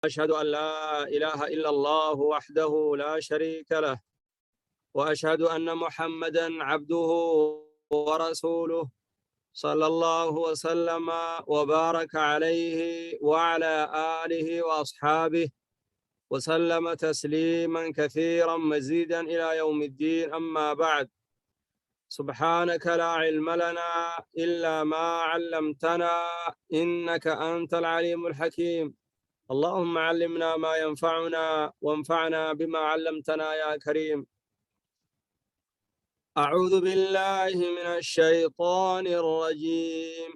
أشهد أن لا إله إلا الله وحده لا شريك له، وأشهد أن محمدا عبده ورسوله، صلى الله وسلم وبارك عليه وعلى آله وأصحابه وسلم تسليما كثيرا مزيدا إلى يوم الدين. أما بعد، سبحانك لا علم لنا إلا ما علمتنا إنك أنت العليم الحكيم. اللهم علمنا ما ينفعنا وانفعنا بما علمتنا يا كريم. أعوذ بالله من الشيطان الرجيم.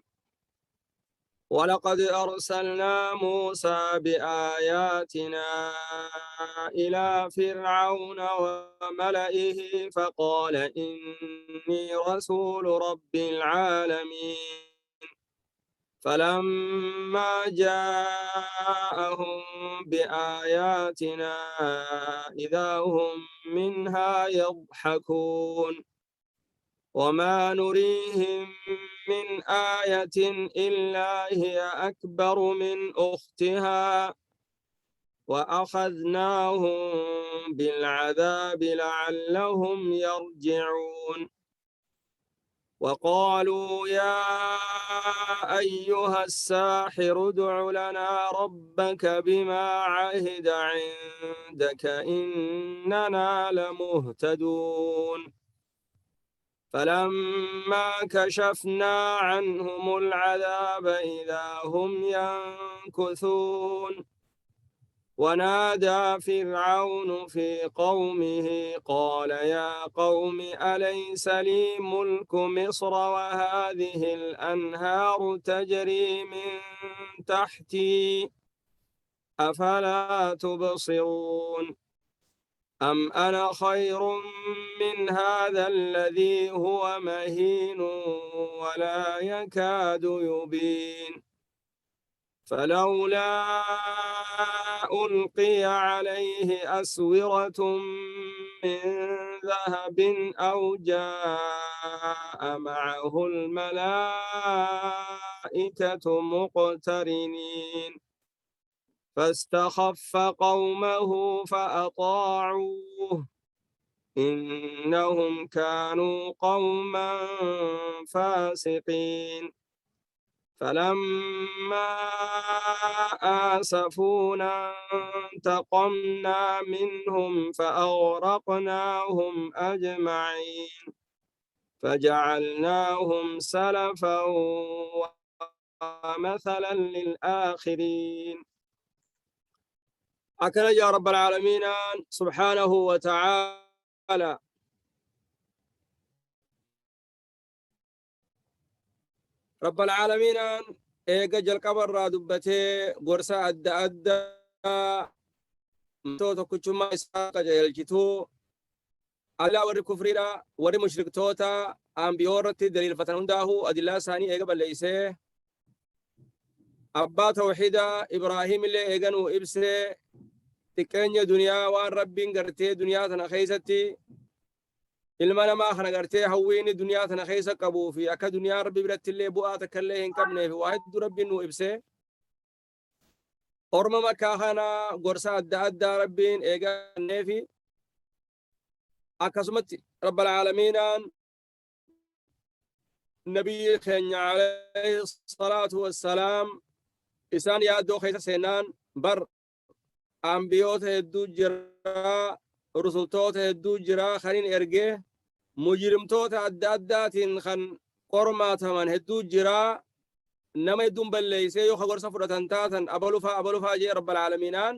ولقد أرسلنا موسى بآياتنا إلى فرعون وملئه فقال إني رسول رب العالمين. فلما جاءهم بآياتنا إذا هم منها يضحكون. وما نريهم من آية إلا هي أكبر من أختها وأخذناهم بالعذاب لعلهم يرجعون. وقالوا يا أيها الساحر ادع لنا ربك بما عهد عندك إننا لمهتدون. فلما كشفنا عنهم العذاب إذا هم ينكثون. ونادى فرعون في قومه قال يا قوم أليس لي ملك مصر وهذه الأنهار تجري من تحتي أفلا تبصرون. أم أنا خير من هذا الذي هو مهين ولا يكاد يبين. فلولا ألقي عليه أسورة من ذهب أو جاء معه الملائكة مقترنين. فاستخف قومه فأطاعوه إنهم كانوا قوما فاسقين. فلما آسفونا انتقمنا منهم فأغرقناهم أجمعين فجعلناهم سلفا ومثلا للآخرين. أكن يا رب العالمين سبحانه وتعالى. رب العالمين eega jalqabarraa dubbatee gorsa adda addaa too tokkichummaa isaa qajeelchituu adilaa warri kufriidha warri mushriktoota ambiyoo irratti daliilfatan hundaahuu adillaa isaanii eega balleeysee abbaa tawxiidaa Ibraahim illee eega nuu ibsee xiqqeenya duniyaa waan Rabbiin gartee duniyaa tana keessatti ilma namaa kana gartee hawwiini duniyaa tana keessa qabuu fi akka duniyaa Rabbi biratti illee bu'aa takka illee hin qabnee fi waa hedduu Rabbiin nuu ibsee orma Makkaa kana gorsa adda addaa Rabbiin eegannee fi akkasumatti Rabbal Aalamiinaan nabiyyi keenya alayhi salaatu wassalaam isaan yaaddoo keessa seenaan bar ambiyoota hedduu jira, rusultoota hedduu jira kanin ergee mujrimtoota adda addaatiin kan qormaataman hedduu jira, nama hedduun balleeysee yoo ka gorsa fudhatan taatan abalufaa abalufaa jee Rabbal Aalamiinaan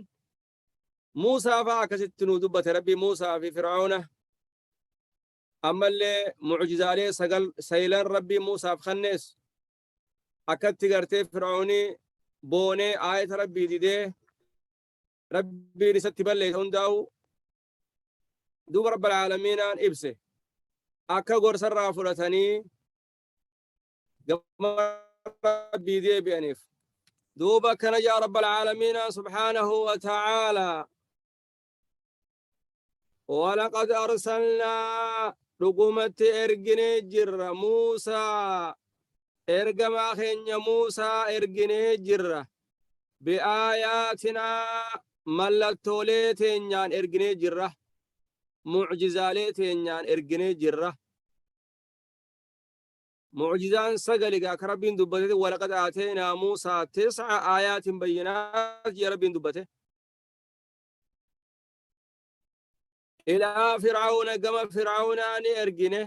Muusaa faa akkasitti nuu dubbate. Rabbii Muusaa fi Fir'auna ammallee mu'jizaalee sagal saylan Rabbii Muusaaf kannees akkatti gartee Fir'auni boonee aayata Rabbii didee Rabbiin isatti balleessa hundaa'u duuba Rabbal Aalamiinaan ibse akka gorsarraa fudhatanii gama Rabbii deebi'aniif. Duuba akkana jaa Rabbal Aalamiinaan subhaanahu wa ta'aalaa: walaqad arsalnaa, dhugumatti erginee jirra, Muusaa, ergamaa keenya Muusaa erginee jirra. Bi'aayaatinaa, mallattoolee teenyaan erginee jirra, mucjizaalee teenyaan erginee jirra. Mucjizaan sagali gaa ka Rabbiin dubbate, walaqad aateenaa Muusaa tis'a aayaatin bayyinaat jee Rabbiin dubbate. Ilaa Fir'aawna, gama Fir'aawnaa ni ergine,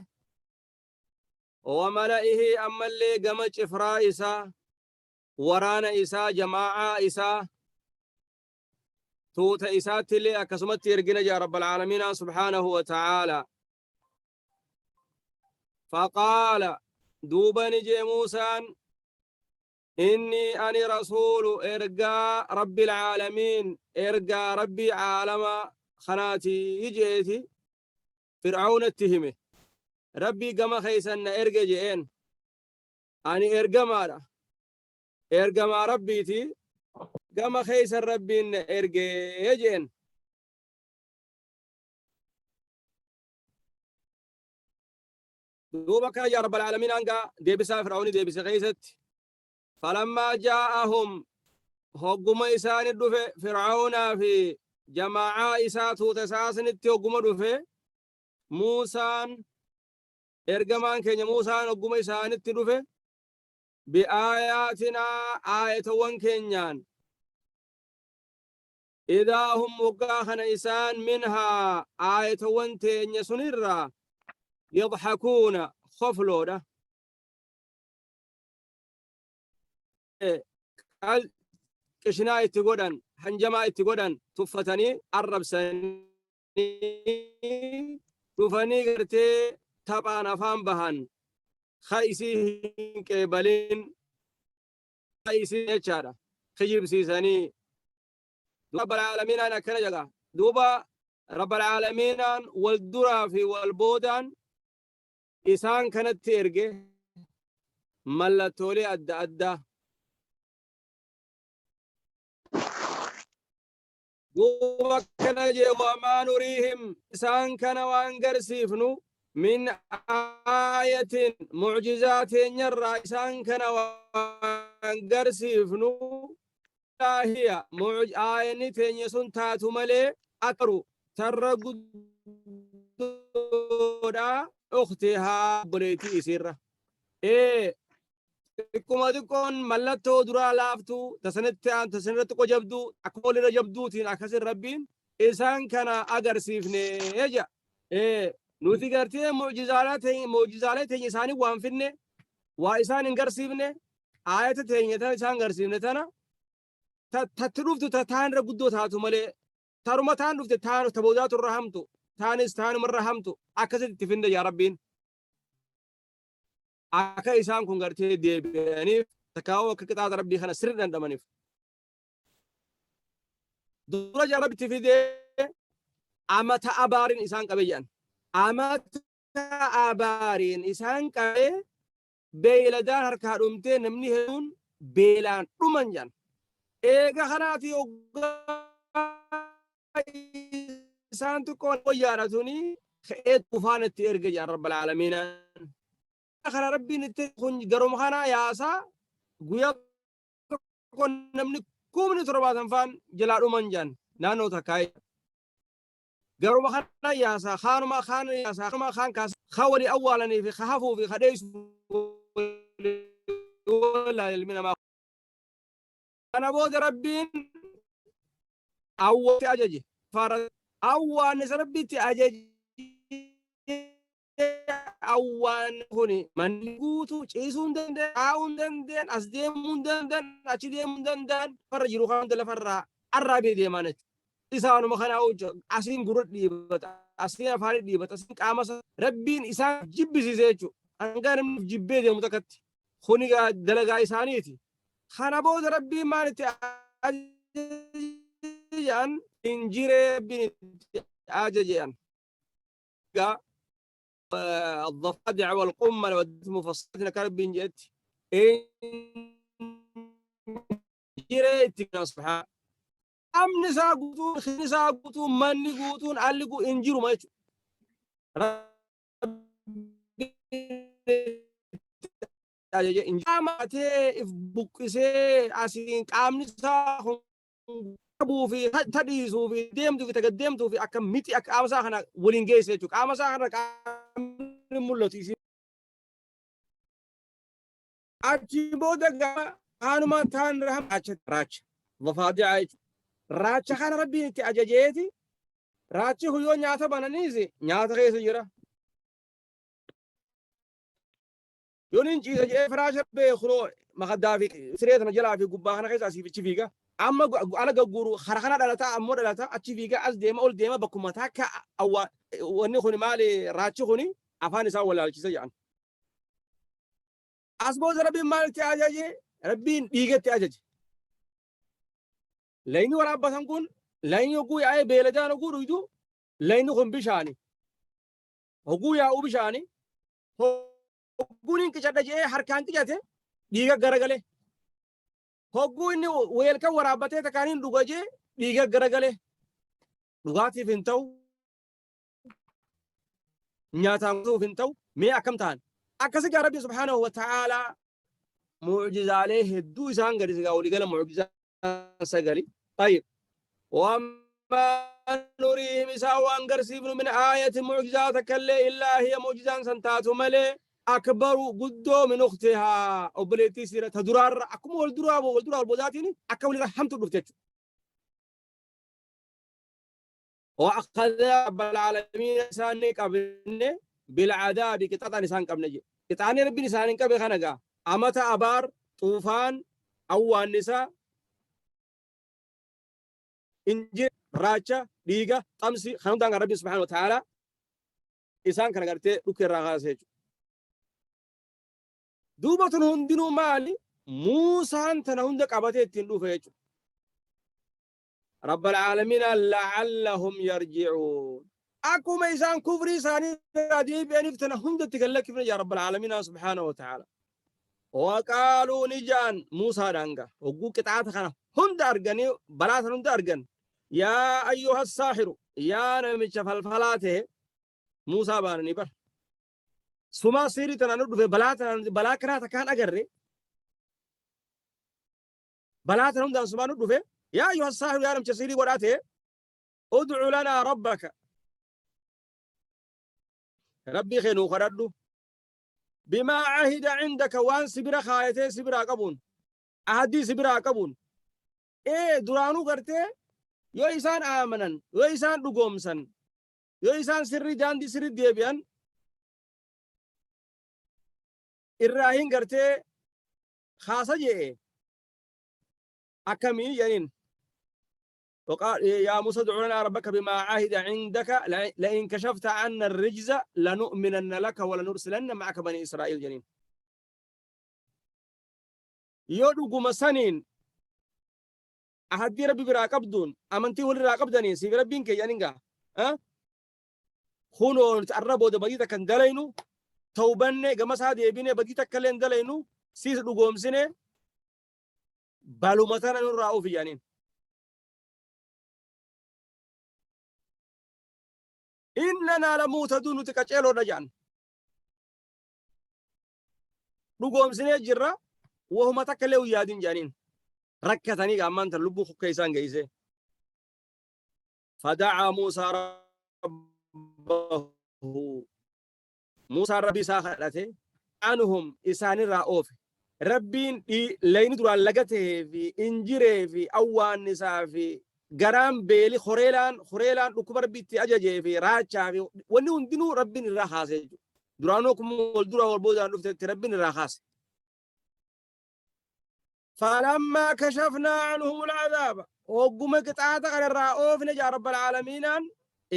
wamala'ihi, ammallee gama cifraa isaa, waraana isaa, jamaa'aa isaa, tuuta isaattillee akkasumatti ergina jaa Rabbal Aalamiinaa subhaanahu wa ta'aalaa. Faqaala, duuba ni jee Muusaan, inni ani rasuulu, ergaa Rabbil Aalamiin, ergaa Rabbii caalama kanaati jeeti Fir'aawnatti hime. Rabbii gama keessan na erge je'een. Ani ergamaadha, ergamaa Rabbiiti, gama keessan Rabbiin na erge je'een. Duuba akkana yaa Rabbal Aalamiin, hanga deebisaa Fir'aawni deebise keessatti, falammaa jaa'ahum, hogguma isaani dhufe, Fir'aawnaa fi jamaa'aa isaa, tuuta isaa sanitti hogguma dhufe Muusaan, ergamaan keenya Muusaan hogguma isaanitti dhufe, bi'aayaatinaa, aayatawwan keenyaan, idaa hum, waggaa kana isaan, minhaa, aayatawwan teenya sunirraa, yadhakuuna, kofloodha. Qishinaa itti godhan, hanjamaa itti godhan, tuffatanii arrabsanii dhufanii gartee taphaan afaan bahan, ka isii hin qeebalin, ka isii jechaadha kijibsiisanii. Rabbal Aalamiinaan akkana jedha. Duuba Rabbal Aalamiinaan wal duraa fi wal boodaan isaan kanatti erge mallattoolee adda addaa. Duuba akkana jee, wamaa nuriihim, isaan kana waan garsiifnu, min aayatin, mucjizaa teenyarraa isaan kana waan garsiifnu, hiya, aayanni teenya sun taatu malee, akbaru, tarra guddoodha, ukhtihaa, obboleettii isiirra. Ee, xiqquma xiqqoon mallattoo duraa laaftuu, tasanitti aan tasanirra xiqqoo jabduu, akkuma walirra jabduutiin akkasin Rabbiin isaan kana agarsiifne jedha. Ee, nuti gartee mucjizaalee teenya isaanii waan finne waa isaan hin garsiifne, aayata teenya tana isaan garsiifne tana tatti dhuftu ta taan irra guddoo taatu malee, taruma taan dhufte taan ta boodaatu irra hamtu, taanis taanuma irra hamtu, akkasitti itti finde yaa Rabbiin. Akka isaan kun gartee deebi'aniif, takkaa'uu akka qixaaxa Rabbii kana sirri dhandhamaniif. Dura jaa Rabbi itti fidee amata abaariin isaan qabe jedhan. Amata abaariin isaan qabee beeyladaan harkaa dhumtee, namni hedduun beelaan dhuman jedhan. Eega kanaati hoggaa isaan xiqqoo wayyaadha tuni ka'ee tufaan itti erge jedhan Rabbal Aalamiinaan. Kana Rabbiin itti kun garuma kanaa yaasaa guyyaa tokko namni 70,000 faan jalaa dhuman jedhan naannoo takkaa. Garuma kana yaasaa kaanuma kaan yaasaa kaanuma kaan kaasa ka walii awwaalanii fi ka hafuu fi ka dheessu wallaale ilmi namaa. Kana booda Rabbiin awwaatti ajaje. Awwaannisa Rabbitti ajaje. Awwaan kuni manni guutuu ciisuu hin danda'an, taa'uu hin danda'an, as deemuu hin danda'an, achi deemuu hin danda'an, lafarra jiru kan hunda lafarraa arraabee deemaan jechuudha. Isaanuma kanaa hojja asiin gurra dhiibata, asiin afaanii dhiibata, asiin qaama isaa Rabbiin isaan jibbisiise jechuudha. Hanga namni jibbee deemu takkatti. Kuni dalagaa isaaniiti. Kana booda Rabbiin maal itti ajajan? Injiree Rabbiin itti ajajan. الضفادع والقمل والمفصلات كان ربين جت injiree itti kenna subhaana. Qaamni isaa guutuun, kinni isaa guutuun, manni guutuun, alli guutuun injiruma jechuudha. ajaje injaamatee if buqqisee asiin qaamni isaa kun qabuu fi tadhiisuu fi deemtuu fi tagaddeemtuu fi akka mixi akka qaama isaa kana waliin geesse jechuudha. Qaama isaa kana qaamni mul'atu isin. Achi booda gama kaanuma taan raacha raacha vafaadi'a jechuudha. Raacha kana rabbiin itti ajajeeti raachi kun yoo nyaata bananiis nyaata keessa jira. Yoon hin ciisa jedhee firaasha beekunoo makaddaa fi siree tana jalaa fi gubbaa kana keessa asii fi achi fiiga. Amma ala gagguuru hara kana dhalata ammoo dhalata achi fiiga as deema ol deema bakkuma takka awwaa wanni kuni maali raachi kuni afaan isaa walaalchisa jedhan. As booda rabbiin maalitti ajaje? Rabbiin dhiigatti ajaje. Layni waraabbatan kun layni hogguu yaa'ee beeladaan hogguu dhuydu layni kun bishaani. Hogguu yaa'uu bishaani. Hogguun hin qicadha jedhee harkaan qicate dhiiga garagale. Hogguu inni weelkan waraabbatee takkaan hin dhuga jee dhiiga garagale. Dhugaatiif hin ta'u. Nyaataan guutuuf hin ta'u. Mee akkam ta'an? Akkasi gaa Rabbi subhaanahu wa ta'aalaa mu'jizaalee hedduu isaan gadi sigaa walii gala mu'jizaa sagali. Tayyib. Wamaa nuriihim isaan waan garsiifnu min aayati mu'jizaa takkallee illaa hiya mu'jizaan san taatu malee akbaru guddoo min ukhtihaa obboleettii siira ta duraarra akkuma wal duraa wal duraa wal boodaatiin akka walirra hamtu dhufte jechuudha. وأخذنا رب العالمين إسان قبne بالعذاب قطعان إسان قبne je قطعان ربين إسان قبne خنقا أمتا أبار طوفان awwaannisa injira raacha dhiiga xamsi kan hundaan kan rabbi subhaanahu wa ta'ala isaan kana gartee dhukkee irraa kaasee jechuudha. Duuba tun hundinuu maali? Muusaan tana hunda qabatee ittiin dhufe jechuudha. Rabbal aalamiina la'allahum yarji'uun. Akkuma isaan kufrii isaanii irraa deebi'aniif tana hundatti kan lakkifne yaa Rabbal aalamiina subhaanahu wa ta'ala. Waqaaluu ni ja'an Muusaadhaan gaa hogguu qixaata kana hunda arganii balaa sana hunda argan yaa ayyuha saahiru yaa namicha falfalaa ta'e Muusaa baananii bar. Sumaa siirii tanaan nu dhufe balaa tanaan balaa kanaa takkaan agarre balaa tana hundaan sumaa nu dhufe yaa ayyuha saahiru yaa namicha siirii godhaa ta'e ud'u lanaa rabbaka rabbii kee nuu kadhadhu bimaa ahida indaka waan si bira kaayatee si biraa qabuun ahdii si biraa qabuun ee duraanuu gartee yoo isaan aamanan yoo isaan dhugoomsan yoo isaan sirrii daandii sirrii deebi'an irraa hin gartee kaasa je'e akkamii jedhaniin وقال يا موسى ادع لنا ربك بما عهد عندك لئن كشفت عنا الرجز لنؤمنن لك ولنرسلن معك بني إسرائيل جنين yoo dhuguma saniin ahaddii rabbi biraa qabduun amantii walirraa qabdaniin siif rabbiin kee jedhaniin gaa kunoo nuti arra booda badii takka hin dalaynu tawbanne gama isaa deebine badii takka illee hin dalaynu siis dhugoomsine baluma tana nurraa ofi jedhaniin. Innanaa lamuutaduu nuti qaceeloodha jedhan. Dhugoomsinee jirra wahuma takka illee hin yaadin jedhaniin. Rakkatanii ammaan tan lubbuu kokkee isaan geessee. Fada'aa Muusaa rabbahu. Muusaan rabbii isaa kadhate anhum isaanirraa oofe. Rabbiin layni duraan laga tahee fi injiree fi awwaannisaa fi garaan beeli horeelaan horeelaan dhukkuba rabbi itti ajajee fi raachaa fi wanni hundinuu rabbiin irraa kaase jechuudha. Duraanuu akkuma wal duraa wal boodaan dhuftetti rabbiin irraa kaase. Falammaa kashafnaa anhum al'adaaba hogguma qixaaxa kana irraa oofne jaa rabbal aalamiinaan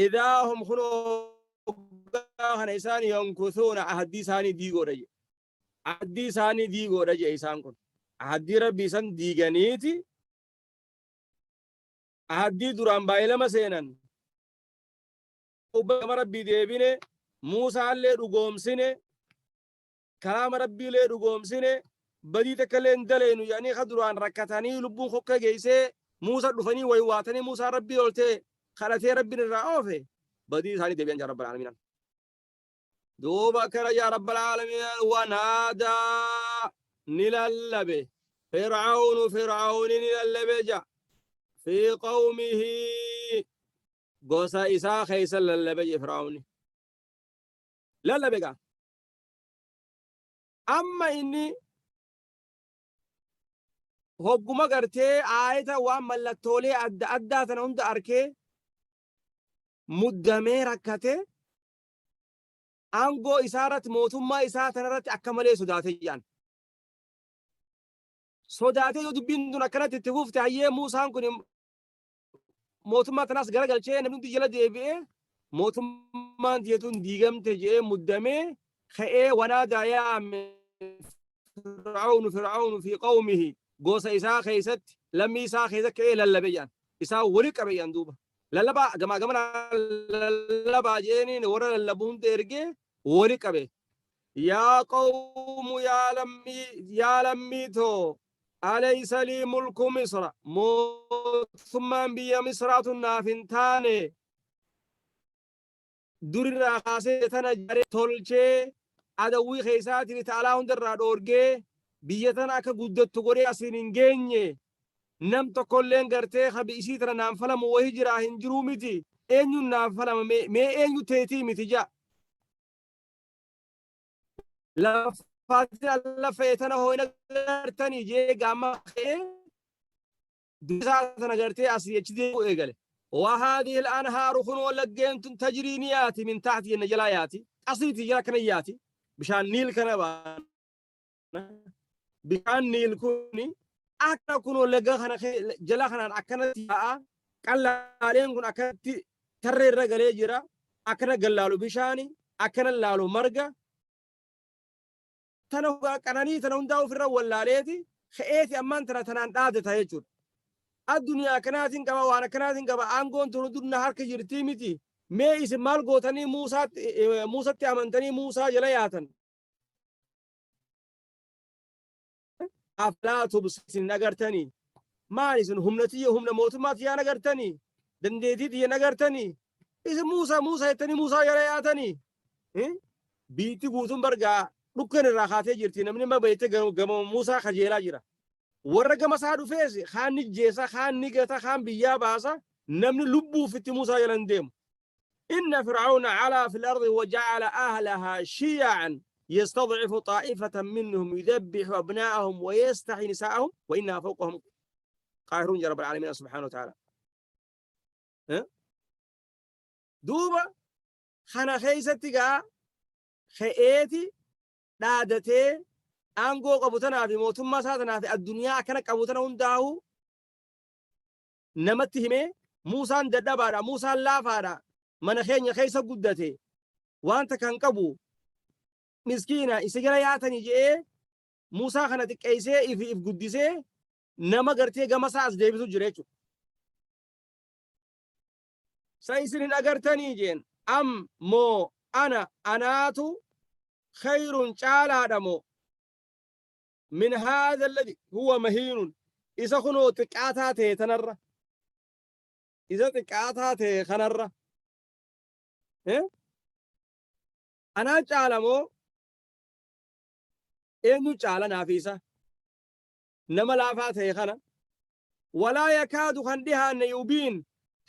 idaa hum kunoo hoggaa kana isaan yankusuuna ahaddii isaanii diigoodha jedhe. Ahaddii isaanii diigoodha jedhe isaan kun. Ahaddii rabbii isan diiganiiti ahaddii duraan baay'ilama seenan. Gama rabbii deebine Muusaallee dhugoomsine kalaama rabbiilee dhugoomsine badii takka illee hin daleynu jedhanii ka duraan rakkatanii lubbuun kokkee geessee Muusa dhufanii waywaatanii Muusaan rabbii oltee kadhatee rabbiin irraa oofe badii isaanii deebi'an jaa rabbal aalamiinaan. Duuba akkana jaa rabbal aalamiinaan wanaadaa Ni lallabe. Fir'awnu Fir'awni ni lallabe ja'a. Fi qawmihi gosa isaa keessa lallabe je Fir'awni. Lallabe gaa. Amma inni hogguma gartee aayata waan mallattoolee adda addaa tana hunda arkee muddamee rakkate aangoo isaa irratti mootummaa isaa tana irratti akka malee sodaatee jedhan. Sodaatee yoo dubbiin tun akkanatti itti fufte hayyee Muusaan kun mootummaa tanaas garagalchee namni hundi jala deebi'ee mootummaan tiyya tun diigamte jedhee muddamee ka'ee wanaadaa yaame Fir'aawnu Fir'aawnu fi qawmihi gosa isaa keessatti lammii isaa keessa ka'ee lallabe jedhan. Isaa wali qabe jedhan duuba. Lallabaa gamaa gamana lallabaa jeeniin warra lallabu hunda ergee wali qabe. Yaa qawmu yaa lammii yaa lammii too alaysa lii mulku misra mootummaan biyya misraa tun naaf hin taane durirraa kaasee tana jaaree tolchee adawwii keessaatii fi ta'alaa hundarraa dhoorgee biyya tana akka guddattu godhee asiin hin geenye nam tokkolleen gartee ka isii tana naan falamu wahi jiraa hin jiruu miti eenyuun naaf falama mee eenyu teetii miti ja'a lafaatiin lafee tana hooyina gartanii jee gaama ka'ee dubisaa tana gartee asii achi deemuu eegale. وهذه الأنهار kunoo laggeen tun تجري ni yaati من تحتي jenna jalaa yaati qasriitii jala kana yaati bishaan Niil kana baana bishaan Niil kuni akka kunoo laga kana jala kanaan akkanatti yaa'a qallaaleen kun akkanatti tarree irra galee jira akkana gallaalu bishaani akkana laalu marga tana hugaa qananii tana hundaa ofirra wallaaleeti ka'eeti ammaan tana tanaan dhaadata jechuudha. Addunyaa akkanaatiin qaba waan akkanaatiin qaba aangoon tun dur na harka jirtii miti mee isin maal gootanii Muusatti amantanii Muusaa jala yaatan. Aflaa tubsirin hin agartanii maal isin humna tiyya humna mootummaa tiyyaa hin agartanii dandeettii tiyya hin agartanii isin Muusaa Muusaa jettanii Muusaa jala yaatanii biitti guutuun bargaa dhukkeen irraa kaatee jirti namni amma beekte gama Muusaa kajeelaa jira. Warra gama isaa dhufees kaan ni jeesa kaan ni gata kaan biyyaa baasa namni lubbuuf itti Muusaa jala hin deemu. إن فرعون علا في الأرض وجعل أهلها شيعا يستضعف طائفة منهم يذبح أبناءهم ويستحيي نساءهم وإنا فوقهم قاهرون يا رب العالمين سبحانه وتعالى. Duuba kana keessatti gaa ka'eeti dhaadatee aangoo qabu tanaa fi mootummaa isaa tanaa fi addunyaa akkana qabu tana hundaa'u namatti himee Muusaan dadhabaadha, Muusaan laafaadha, mana keenya keessa guddate, wanta kan qabu miskiina isa jala yaatanii je'ee Muusaa kana xiqqeessee if if guddisee nama gartee gama isaa as deebisu jira jechuudha. Sa isin hin agartanii jeen am moo ana anaatu khayrun caalaadha moo min haadha alladhi huwa mahiinun isa kunoo xiqqaataa ta'e tanarra isa xiqqaataa ta'e kanarra anaa caala moo eenyu caala naaf isa nama laafaa ta'e kana walaa yakaadu kan dhihaanne yubiin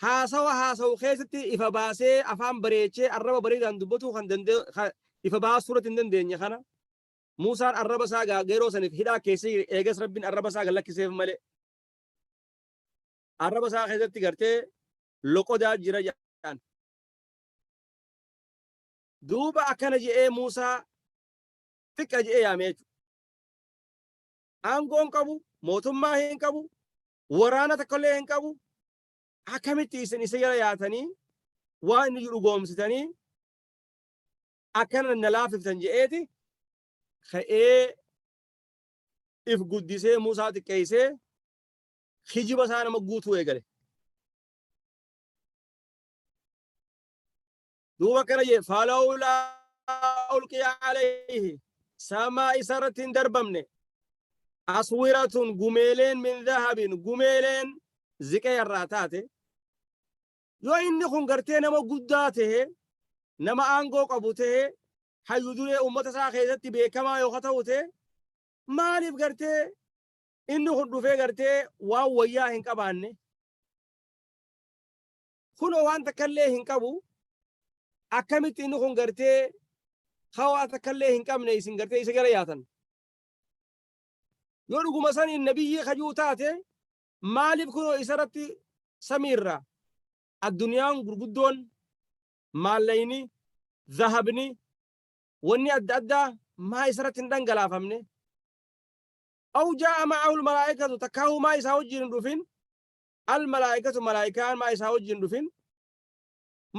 haasawa haasawu keessatti ifa baasee afaan bareechee arraba bareedaan dubbatuu kan ifa baasuu irratti hin dandeenye kana Muusaan arraba isaa gaa yeroo saniif hidhaa keessa eegas Rabbiin arraba isaa gad lakkiseef malee. Arraba isaa keessatti gartee loqodaa jira jedhan. Duuba akkana je'ee Muusaa xiqqa je'ee yaame jechuudha. Aangoo hin qabu, mootummaa hin qabu, waraana tokkollee hin qabu. Akkamitti isin isa jala yaatanii waan inni jedhu goomsitanii akkana na laaffiftan je'eeti ka'ee if guddisee Muusaa xiqqeessee kijiba isaa nama guutuu eegale. Duuba akkana jee falawlaa ulqiya alayhi samaa isa irratti hin darbamne aswiratun gumeeleen min dhahabin gumeeleen ziqee irraa taate Yoo inni kun gartee nama guddaa tahe, nama aangoo qabu tahe, hayyu duree ummata isaa keessatti beekamaa yoo ka ta'u tahe, Maaliif gartee inni kun dhufee gartee waan wayyaa hin qabaanne, kunoo waan takkallee hin qabu, akkamitti inni kun gartee hawaa takkallee hin qabne isin gartee isa gara yaatan? Yoo dhuguma saniin nabiyyii kajuu taate, maaliif kunoo isarratti samiirraa addunyaan gurguddoon, maallayni, zahabni, wanni adda addaa maa isarratti hin dhangalaafamne? Aw jaa'a ma'ahu al-malaa'ikatu, takkaahuu maa isaa wajjin hin dhufin, al-malaa'ikatu, malaa'ikaan maa isaa wajjin hin dhufin,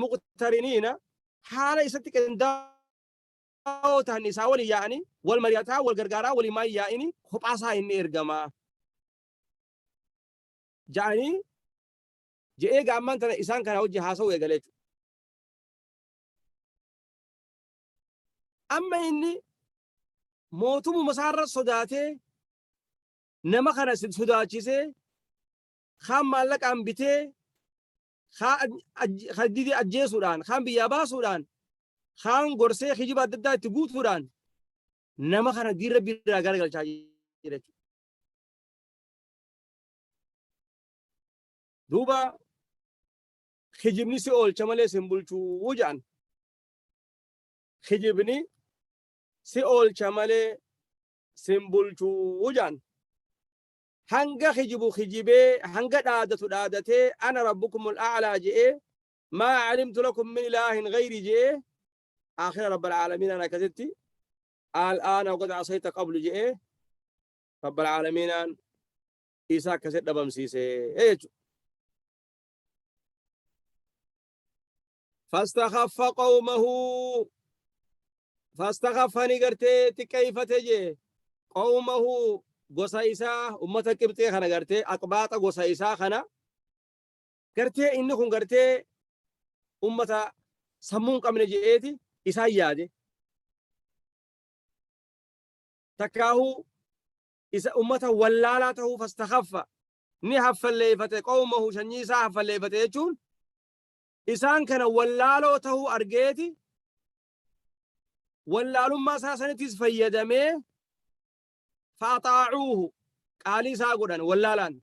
muqtariniina, haala isatti qindaa'oo ta'an isaa waliin yaa'anii, wal mari'ataa, wal gargaaraa waliin maa yaa'ini, kophaa isaa inni ergamaa ja'anii je'ee gaammaan tana isaan kana wajji haasa'uu eegale jechuudha. Amma inni mootumuma isaarra sodaatee nama kana sodaachisee, kaan maallaqaan bitee, kaan didee ajjeesuudhaan, kaan biyyaa baasuudhaan, kaan gorsee kijiba adda addaa itti guutuudhaan nama kana diin Rabbii irraa garagalchaa jira jechuudha. Duuba kijibni si oolcha malee si hin bulchuu jedhan. Kijibni si oolcha malee si hin bulchuu jedhan. Hanga kijibu kijibee, hanga dhaadatu dhaadatee, ana rabbukumul a'laa je'ee, maa alimtu lakum min ilaahin ghayri je'ee, aakhira rabbal aalamiinaan akkasitti al'aana waqad asayta qablu je'ee rabbal aalamiinaan isa akkasitti dhabamsiise jechuudha. Fastakhaffa qawmahu, fastakhaffa ni gartee xiqqeeffate jee, qawmahu, gosa isaa, ummata Qibxii kana, gartee aqbaaxa gosa isaa kana, gartee inni kun gartee ummata sammuu hin qabne je'eeti isaan yaade. Takkaahuu isa ummata wallaalaa tahuu, fastakhaffa ni haffalleeffate, qawmahu, sanyii isaa haffalleeffate jechuun isaan kana wallaaloo tahuu argeeti, wallaalummaa isaa sanittis fayyadamee, fa'axaacuuhu, qaalii isaa godhan. Wallaalaan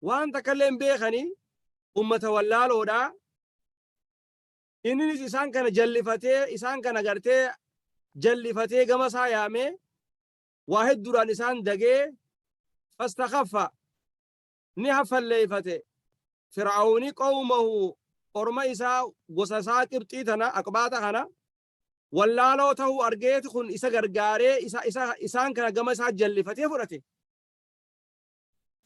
waan takka illee hin beekanii, ummata wallaaloodha. Inninis isaan kana jallifatee, isaan kana gartee jallifatee, gama isaa yaamee, waa hedduudhaan isaan dagee, fastakhaffa, ni haffalleeffate Fir'aawni, qawmahu, orma isaa, gosa isaa Qibxii tana, aqbaata kana wallaaloo ta'uu argeeti kun isa gargaaree isa isa isaan kana gama isaa jallifatee fudhate.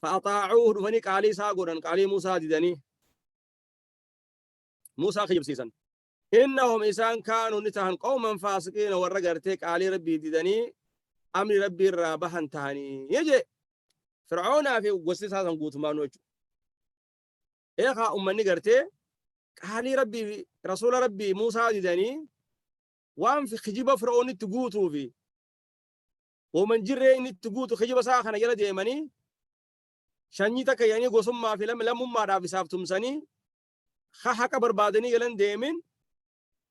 Fa'axaacuuhu, dhufanii qaalii isaa godhan, qaalii Muusaa didanii Muusaa kijibsiisan. Innahum, isaan, kaanuu, ni tahan, qawman faasiqiina, warra gartee qaalii Rabbii didanii amri Rabbii irraa bahan tahanii jee Fir'aunaa fi gosti isaa san guutumaanuu jechuudha. Eegaa ummanni gartee qaalii Rabbii fi rasuula Rabbii Muusaa didanii waan fi kijiba Fir'aunitti guutuu fi woman jirree inni itti guutu kijiba isaa kana jala deemanii, shanyii takka jedhanii gosummaa fi lammummaadhaaf isaaf tumsanii, ha haqa barbaadanii galan deemin,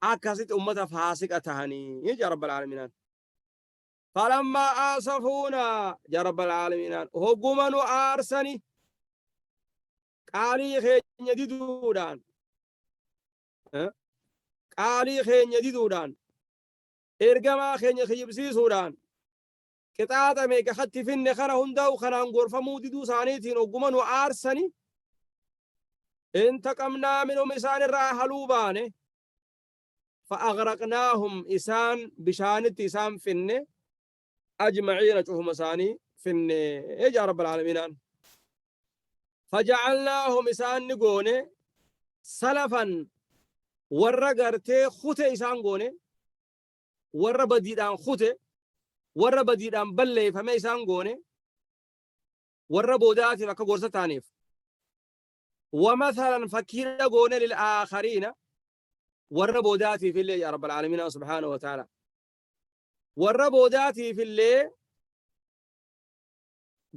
akkasitti ummata faasiqa tahanii jaa rabbal aalamiinaan. Falammaa aasafuuna jaa rabbal aalamiinaan, hogguma nu aarsani qaalii keenya diduudhaan, qaalii keenya diduudhaan, ergamaa keenya kijibsiisuudhaan, qixaaxa meeqa katti finne kana hundaa'u kanaan gorfamuu diduu isaaniitiin hogguma nu aarsani, intaqamnaa minhum, isaan irraa haluu baane, fa'aghraqnaahum, isaan bishaanitti isaan finne, ajmaciina, cufuma isaanii finne jaa rabbal aalamiinaan. Faja'alnaahum, isaan ni goone, salafan, warra gartee kute isaan goone, warra badiidhaan kute, warra badiidhaan balleeffame isaan goone, warra boodaatiif akka gorsa ta'aniif. Wamathalan, fakkiidha goone, lilaakhariina, warra boodaatiif illee yaa rabbal aalamiina subhaanahu wa ta'ala, warra boodaatiif illee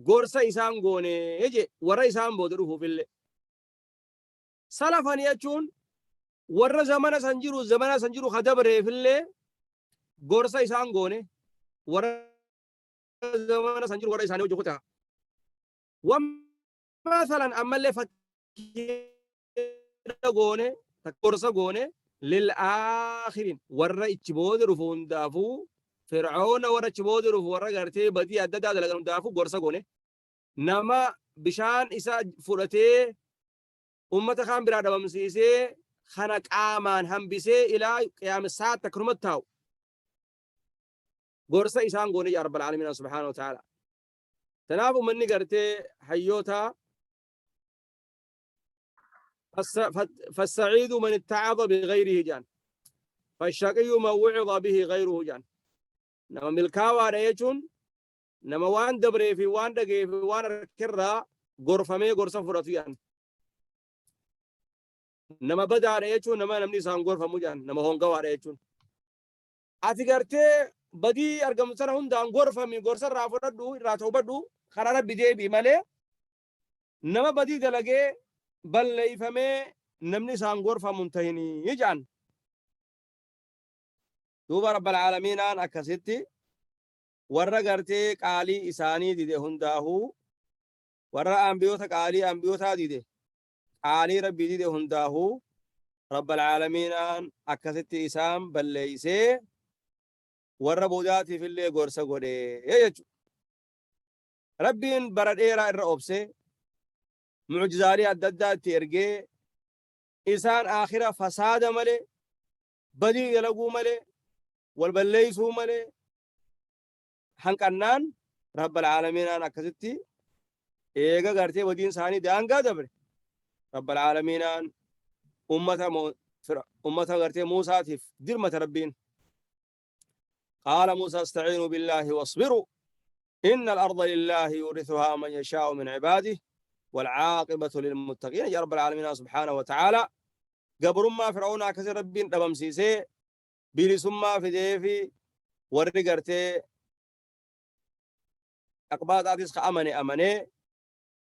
gorsa isaan goone je, warra isaan booda dhufuuf illee. Salafan jechuun warra zamana san jiru ka dabreef illee gorsa isaan goone, warra Zamana san jiru warra isaanii hojii kutaa. Wamasalan ammallee fakkii goone, gorsa goone, lil aakhiriin, warra ichi booda dhufu hundaafuu, Fir'auna warra ichi booda dhufu, warra gartee badii adda addaa dalagan hundaafuu gorsa goone. Nama bishaan isa fudhatee ummata kaan biraa dhabamsiisee kana qaamaan hambisee ilaa qiyaamisaatti akkanumatti taa'u gorsa isaan goone yaa rabbal aalamiin subhaanahu wa ta'ala. Tanaaf ummanni gartee hayyoota فالسعيد من اتعظ بغيره جان، فالشقي من وعظ به غيره جان. Nama milkaawaadha jechuun nama waan dabree fi waan dhagee fi waan harkirraa gorfamee gorsa fudhatu jaan. Nama badaadha jechuun nama namni isaan gorfamu jaan, nama hongawaadha jechuun. Ati gartee badii argamu sana hundaan gorfami, gorsa irraa fudhadhu, irraa toobadhu, karaa Rabbi deebi'i malee nama badii dalagee balleeyfamee namni isaan gorfamu hin tahinii jaan. Duuba rabbal aalamiinaan akkasitti warra gartee qaalii isaanii dide hundaahuu, warra ambiyoota qaalii ambiyootaa dide, qaalii Rabbii dide hundaahuu, rabbal aalamiinaan akkasitti isaan balleeysee warra boodaatiif illee gorsa godhee jechuudha. Rabbiin bara dheeraa irra obsee mucjizaalee adda addaa itti ergee isaan aakhira fasaada malee, badii dalaguu malee, wal balleeysuu malee hanqannaan, rabbal aalamiinaan akkasitti eega gartee badiin isaanii daangaa dabre, rabbal aalamiinaan ummata gartee Muusaatiif dirmata Rabbiin. قال موسى استعينوا بالله واصبروا إن الأرض لله يورثها من يشاء من عباده والعاقبة للمتقين. يا رب العالمين سبحانه وتعالى gabrummaa Fir'auna akkasi Rabbiin dhabamsiisee bilisummaa fideefi warri gartee aqbaaxaatis ka amane amanee,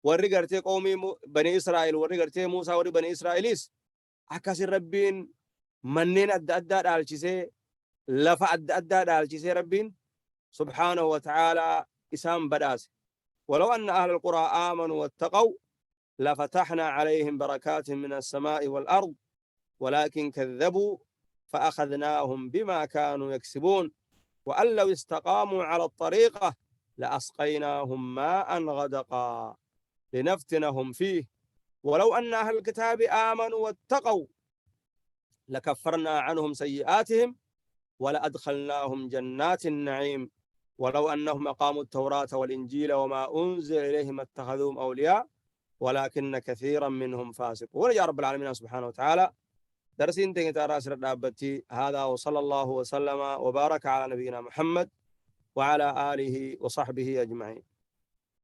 warri gartee qawmii bani Israa'el, warri gartee Muusaa, warri bani Israa'elis akkasi Rabbiin manneen adda addaa dhaalchisee, lafa adda addaa dhaalchisee, Rabbiin subhaanahu wa ta'aalaa isaan badhaase. ولو أن أهل القرى آمنوا واتقوا لفتحنا عليهم بركات من السماء والأرض ولكن كذبوا فأخذناهم بما كانوا يكسبون وأن لو استقاموا على الطريقة لأسقيناهم ماء غدقا لنفتنهم فيه ولو أن أهل الكتاب آمنوا واتقوا لكفرنا عنهم سيئاتهم ولأدخلناهم جنات النعيم ولو أنهم أقاموا التوراة والإنجيل وما أنزل إليهم اتخذوهم أولياء ولكن كثيرا منهم فاسقون. يا رب العالمين سبحانه وتعالى درسين تنتهي رأس هذا، وصلى الله وسلم وبارك على نبينا محمد وعلى آله وصحبه أجمعين.